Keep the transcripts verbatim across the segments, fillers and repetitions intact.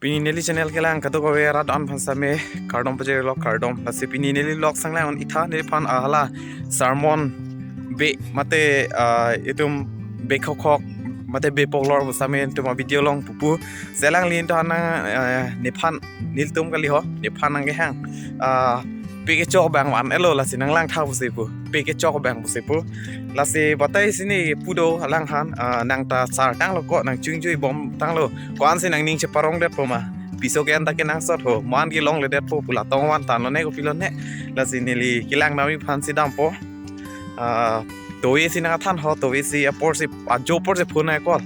Pini neli channel kelang kadokave rat-an aphan same kardom pajirlo, kardom. Lasi pini neli vlog sanglang un-itha neliphan ahala sermon be mate, ah, itum be khokhok mate be poklor pu same itum a-video along pupu. Selang lin to anang, ah, nephan nelitum kali ho, nephan nangkehang. Ah, pe kechok abang van-etlo lasi nanglangtha pusi pu. Pe kechok abang pusi pu. Lasi batai si ne pu do alangphan, ah, nang ta sar tanglo ko, nang chungjui bom tanglo. Ko-ansi nangning cheparongdetpo ma. Piso ke-en ta kenangsot ho. Mo-an kelongledetpo pu la tong van tanlo ne kopilo ne. Lasi neli kelang damji aphansi dampo. Ah, tovi si nangthan ho, tovi si apor si, ajo apor si phone ai call.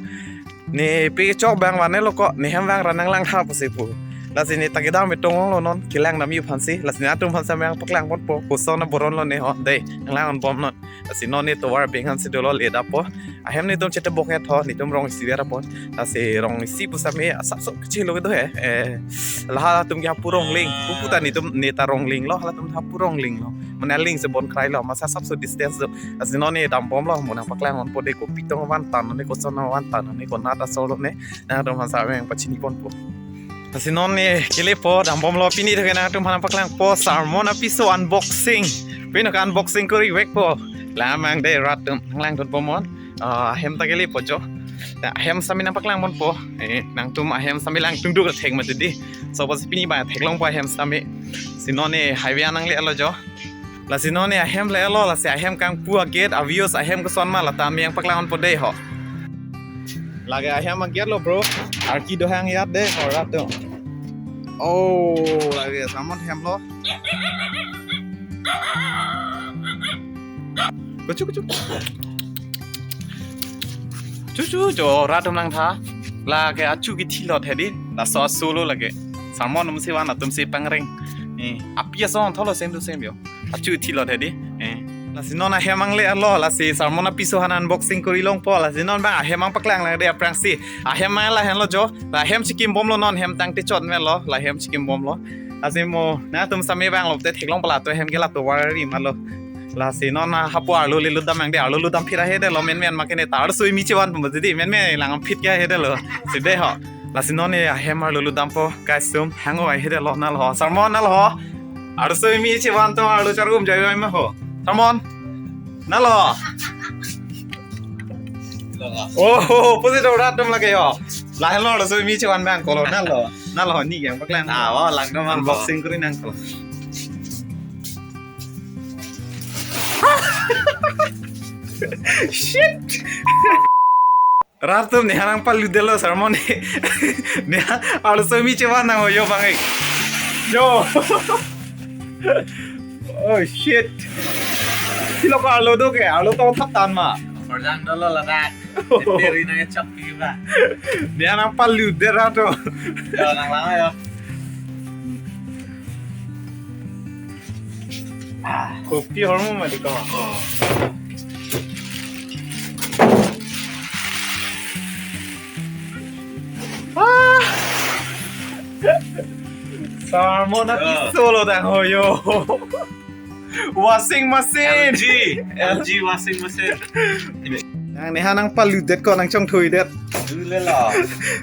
Ne pe kechok abang van-etlo ko, ne hem vang ra nanglangtha pusi pu. Lasi ne ta kedam me tong longlo non, kelang damji aphansi. Lasi ne atum aphan same nangpaklangponpo, koson aboronlo ne ho, dei, nanglang-onbom non. Lasi non ne tovar beng ansi dolo, le dampo. Ahem netum chetebok-et ho, netum rong isi ver apot. Lasi rong isi pu same asapso kechelo kedo he. Eh, lahalatum ke hapu Rongling. Pupu ta netum ne ta Ronglinglo, halatum hapu Ronglinglo. Mane aling si bon krailo, masa asapso distance do. Lasi non ne dambomlo, mo nangpaklang-onpo dei, kopi tong van tan ne, koson van tan ne, konat asor lo ne. Nangtum aphan same nangpachiniponpo. Lasi non ne kelepo, dambomlo, pini thek nangtum aphan nangpaklangpo sermon apiso unboxing. Pini ka-unboxing kori vekpo. La mang dei rat atum nanglangdunbom non. Ah, ahem ta kelepo jo. Ta ahem same nangpaklangponpo. Eh, nangtum ahem same langdun duk thek mati dei. So bas pini ba theklongpo ahem same. Si non ne highway nangle-etlo jo. Lasi non ne ahem le-etlo, lasi ahem kangpu a-gate, a-views ahem koson ma la ta me nangpaklang-onpo dei ho. Lake ahem a-gate lo bro. Arki do hang yat dei ho rat atum. Oh, lake sermon hemlo. Kuchu kuchu. Chuchu jo rat atum nangtha. Lake achu kethilot he dei. Laso asolo lake. Sermon atum si van atum si pangreng. Eh, api asong tholo same to same jo. Achu thilot he dei. Eh. Lasi non ahem nangle-etlo, lasi sermon apiso aphan unboxing kori longpo, lasi non bang ahem nangpaklang lang dei aphrangsi. Ahem nang lahenlo jo, la hem chikimbomlo non, hem tangte chot melo, la hem chikimbomlo. Lasi mo, nangtum same vanglo te theklong pala to hem ke la tovar ri malo. Lasi non na hapu arlo le lutdam nang dei, arlo lutdam phit ahedetlo, menmen ma ke ne ta arso kimi chevanpo dei, menmen lang phit ke ahedetlo. Si dei ho. Lasi non ne ahem arlo lutdampo, guys, sum, hang-o ahedetlo nanglo ho. Sermon nanglo ho. Arso kimi chevan to arlo chargum jai ma ho. Sermon. Nanglo. Oh, pusi do rat atum lake ho. Lahenlo arso kimi chevan bang kolo nanglo. Nanglo ne nangpaklang. Ah, oh, langdam unboxing kori nang kolo. Shit. Rat atum ne nangpaludetlo sermon ne. Ne arso kimi chevan nang ho jo bang ik. Jo. Oh shit. Pilo ko arlo do ke, arlo tong thap tan ma. Porjang dolo ladak. Ete ri nangchok pi ba. Ne nangpaludet rat atum. Jo nanglang jo. Ah, kopi hormu mati ko. Ah. Sermon apiso lo tang ho jo. Washing machine. L G, L G washing machine. Nang ne nangpaludet ko nangchongthuidet. Dulelo.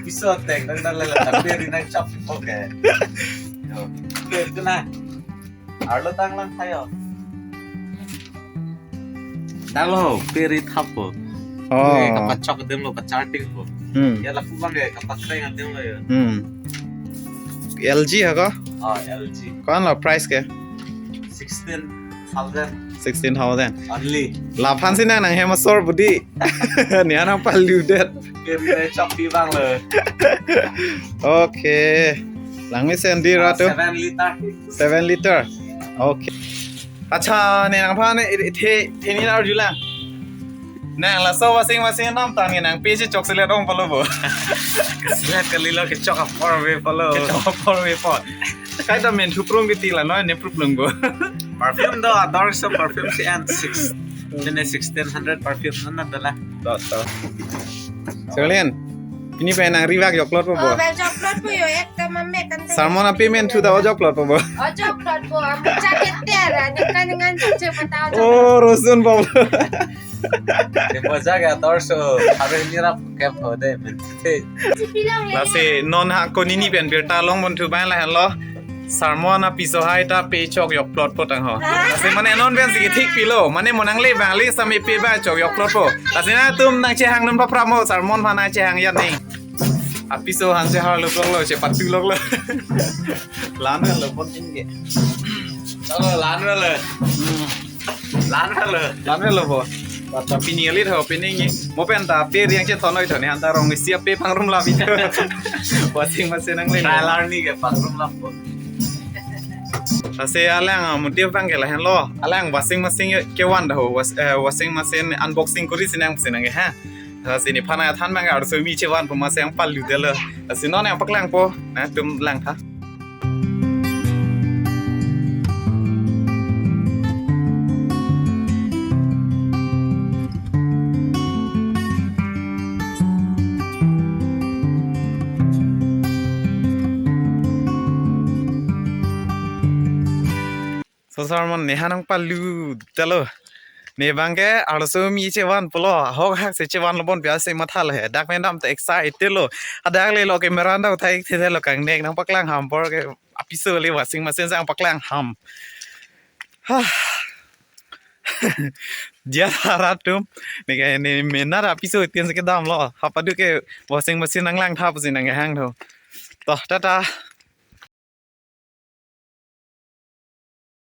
Piso teng nang nang lela tapi ri nangchok oke. Jo. Pe tu na. Arlo tanglang thayo. Tanglo, pe ri thappo. Oh. Eh, kapachok adim lo, kacharting po. Hmm. Ya lapu bang ya, kapakreng adim lo ya. Hmm. L G ha ko? Oh, L G. Ko-an lo price ke? Sixteen thousand. Sixteen thousand. Only. Laphan si nang nang hem asor budi. Ne nangpaludet. Pe ri nangchok pi bang lo. Okay. Langmesen dei rat atum. Seven liter. Seven liter. Okay. Acha, ne nangphan ne the the ne arjulang. Nang laso washing machine nam tang ne nang pe si chok selet ong palo bo. Selet kalilo kechok apor ve palo. Kechok apor ve palo. Kaita men thuprung kiti la noi ne pruplung bo. Perfume do ador so perfume si an six. Jene sixteen hundred perfume nana dala. Dot to. Senglen. Pini pen nang rivak joklot po bo. Oh, bel joklot po jo, ekta mame kan. Sermon api men thu ta o joklot po bo. O joklot po, amu jaket te ara, ne kan ngan che patao. Oh, rosun po. Ke moja ke ator so, harus nyerap ke pho de, menthe. Lasi non ha konini pen birta longpon thu abang lahenlo. Sermon apiso hai ta pe chok yok plot po tang ho. Lasi mane non pen si kethik pilo. Mane mo nangle abang le sami pe abang chok yok plot po. Lasi nangtum nangchehang non paphramo sermon aphan nangchehang ya ning. Apiso aphan cheharlo plotlo, chepatu loklo. Lan lo pon tin ke. Chalo, lan lo. Hmm. Lan lo. Lan lo po. Bata pini alit ho pini ngi. Mo pen ta pe riang chethon noi thon han ta rong isi pe pangrum lapi. Washing machine nangle. Trailer ni ke pangrum lapo. Lasi alang, ah, motive abang ke lahenlo. Alang washing machine kevan ta ho. Was-, eh, washing machine unboxing kori si nang si nang ke ha. Lasi nephan athan abang ke arloso kimi chevan pu masi nangpalu detlo. Lasi non nangpaklangpo. Nangtum langtha. So sermon nephan nangpalu detlo. Ne abang ke arloso kimi chevan pulo. Hok hak si chevanlo bon biasa matha lo he. Dak pen dam ta excited lo. Adak le lo ke meranda uthai the lo kangnek nangpaklang ham apor ke apiso le washing machine si nangpaklang ham. Ha. Dia haratum. Ne ke ne mena apiso tin si kedamlo. Hapadu ke washing machine nanglangtha pusi nangkehang tho. To, tata.